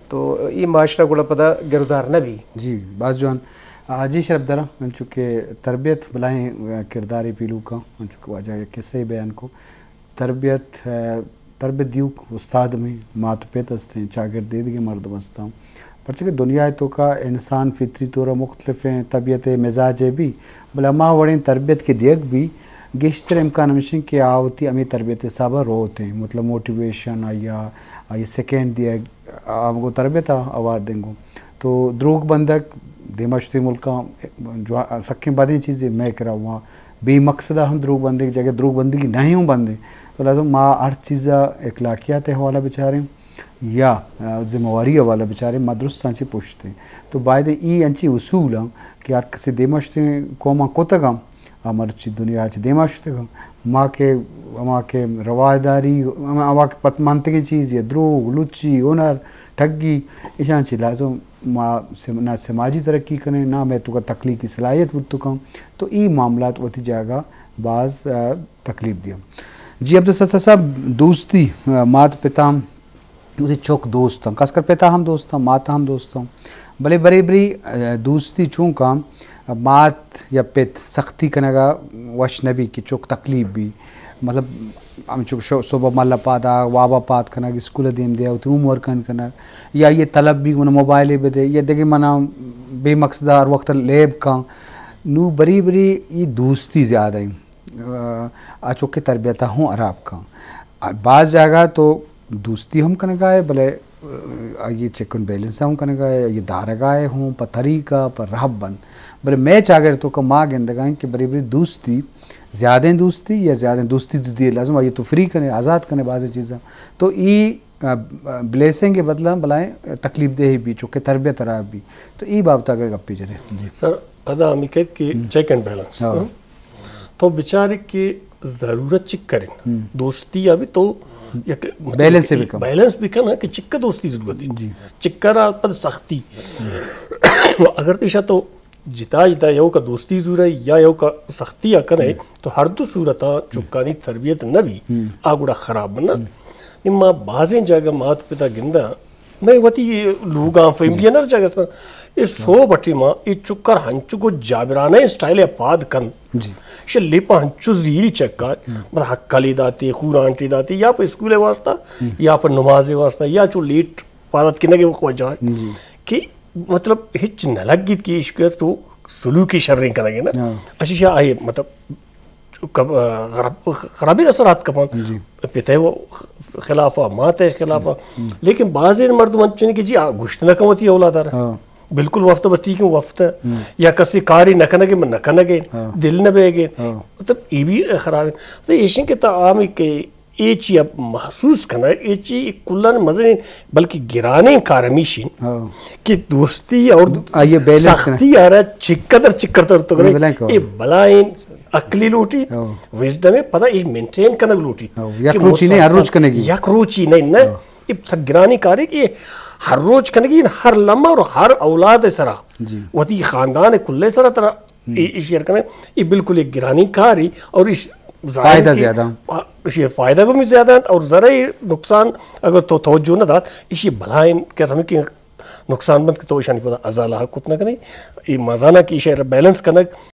تو اے معاشرہ گڑا پدا گرودار نہ بی۔ جی، باز جوان۔ آ، جی شرف دارا، انچو کہ تربیت بلاہیں، آ، کردارے پیلو کن، انچو کہ واجہ یک قصہ بیان کو۔ تربیت، آ، تربیت دیوک استاد ہمیں مات پت ہستیں، چاگرد دیدگیں مردم ہستاں۔ پرچہ کہ دنیا توکا انسان فطری طور مختلفیں، طبیعت مزاج بی، بلے ہما وڑیں تربیت کہ دیگ بی، گیشتر امکان ہمیشیں کہ آ وتی ہمیں تربیت حسابا روتیں، مطلب موٹیویشن آیا، آئی سیکنڈ دیگ، آ گوں تربیت ءَ اوار دنگو۔ تو دروگ بندگ دیما شتیں ملکاں جوا-، سکیں بدیں چیزے، مئے کرا وہاں بے مقصد ءَ ہم دروگ بندگ، جگہ دروگ بندگی نہیں ہوں بندیں۔ تو لازم ما ہر چیز ءَ اخلاقیات حوالہ بچاریں یا، آ، ذمہ واری حوالہ بچاریں، ما درستاں چی پشتیں۔ تو باید اے انچیں اصول ہاں کہ ہر کسی دیما شتیں قوماں کتگاں، آ مرچی دنیا چہ دیما شتگ۔ ما کہ، ہما کہ رواجداری، ہما، ہما کہ پسمانتگیں چیز یا دروگ، لچی، ہنر، ٹگی، ایشاں چہ لازم ما سم-، نہ سماجی ترقی کنیں، نہ مئے توکا تخلیقی صلاحیت بوت کن۔ تو اے معاملات وتی جاگہ باز، آ، تکلیف دیاں۔ جی عبدالستار صاحب، دوستی، آ، مات پتاں وتی چک دوست آں، خاص کر پتا ہم دوست آں، مات ہم دوست آں۔ بلے برے برے، آ، دوستی چونکا مات یا پت سختی کنگا وش نہ بی کہ چک تکلیف بی۔ مطلب، ہمچو شو-، صبح ملا پادا، وابا پاد کنگ، اسکول دیم دیا، وتی ہوم ورک کنگ، یا یہ طلب بی، من موبائل بدے، یا دگہ منا بے مقصد ہر وقت لیب کن۔ نو برے برے یہ دوستی زیادہ ہیں۔ آ، آ چکے تربیت ءَ ہوں حراب کن۔ آ، بعض جاگہ تو دوستی ہم کنگا ہے، بلے، آ، آئی چیک اینڈ بیلنس ہم کنگا ہے، آئی دارگا ہے ہوں، پہ طریقہ، پہ رہب بند۔ بلے مئے چاگرد توکا ما گندگا ہیں کہ بری بری دوستی، زیادہ دوستی یا زیادہ دوستی تو دی لازم آئی تو فری کنے، آزاد کنے بعض چیزاں۔ تو ای، آ، آ، بلیسنگ کے بدلہ بلائیں تکلیف دہ بی، چونکہ تربیت حراب بی۔ تو ای بابت اگر گپی جنے۔ جی۔ سر، پدا ہمیں کہت کہ چیک اینڈ بیلنس۔ ہاں۔ ہاں۔ تو بچارے کہ ضرورت چکر ہیں۔ ہم۔ دوستی ابھی تو یک بیلنس سے بکن۔ بیلنس بکن کہ چکر دوستی ضرورت ہے۔ جی۔ چکر آ پد سختی۔ اگر تو ایشا تو جتا جتا یو کا دوستی زورے یا یو کا سختی آ کنے، ہم۔ تو ہر دو صورتا چکانی تربیت نہ بی، ہم۔ آ گڑا خراب بنا۔ ہم۔ نما بازیں جاگہ مات پتا گندا مئے وتی لوگاں فیملی ہر جاگہ سر، اے سو بٹی ما اے چکر ہنچو کو جابرانہ اسٹائل ءَ پاد کن۔ جی۔ شے لیپا ہنچو زیری چکا، ہم۔ مطلب حق کلی داتے، خورانٹی داتے، یا پہ اسکول واسطہ، ہم۔ یا پہ نماز واسطہ، یا چو لیٹ پادت کنگے وقت وجہ ہے۔ جی۔ کہ مطلب ہچ نہ لگیت کہ عشق تو سلوکی شریں کنگے نا۔ ہاں۔ اشی شاہ آئے مطلب کب-، آ، خراب-، خرابیں اثرات کپاں۔ جی۔ پتہ و خلاف، مات خلاف۔ ہم۔ لیکن بعض مردم انچنے کہ جی، آ، گوشت نہ کن وتی اولاد ءَ را۔ ہاں۔ بالکل وفت بس ٹھیک ہے، وفت۔ ہم۔ یا کسی کاری نہ کنگے، من نہ کنگے، ہاں۔ دل نہ بیگے۔ ہاں۔ مطلب، یہ بھی خراب ہے۔ تو ایشن کہ تا عام کہ اے چی اب محسوس کنگ، اے چی کلان مزنیں بلکہ گرانیں کار ہمیشی ہاں۔ کہ دوستی اور آئیے بیلنس کنگ۔ سختی آ رہا چکدر چکر تر تو یہ بلائیں کار۔ اے بلائیں عقلی لوٹی، ہاں۔ وزڈم ہے، پتہ اے مینٹین کنگ لوٹی۔ ہاں، یک کہ روچی نہیں، ہر مسلسل روچ کنگی۔ یک روچی نہیں، نہ۔ ہاں۔ اے سک گرانی کاری کہ ہر روچ کنگی، ہر لمحہ اور ہر اولاد سرا۔ جی۔ وتی خاندان کلے سرا ترا ہم۔ اے، اے شیئر کنگ، اے بالکل ایک گرانی کاری اور اس ظاہر فائدہ کہ زیادہ۔ آ، اسی فائدہ کو بھی زیادہ ہے اور ذرا یہ نقصان اگر تو توجہ نہ دات، اسی بلائیں کہ سمجھ کہ نقصان بند کہ تو اشانی پتہ ازالہ کت نہ کنی، یہ مزانہ کی شیئر بیلنس کنگ،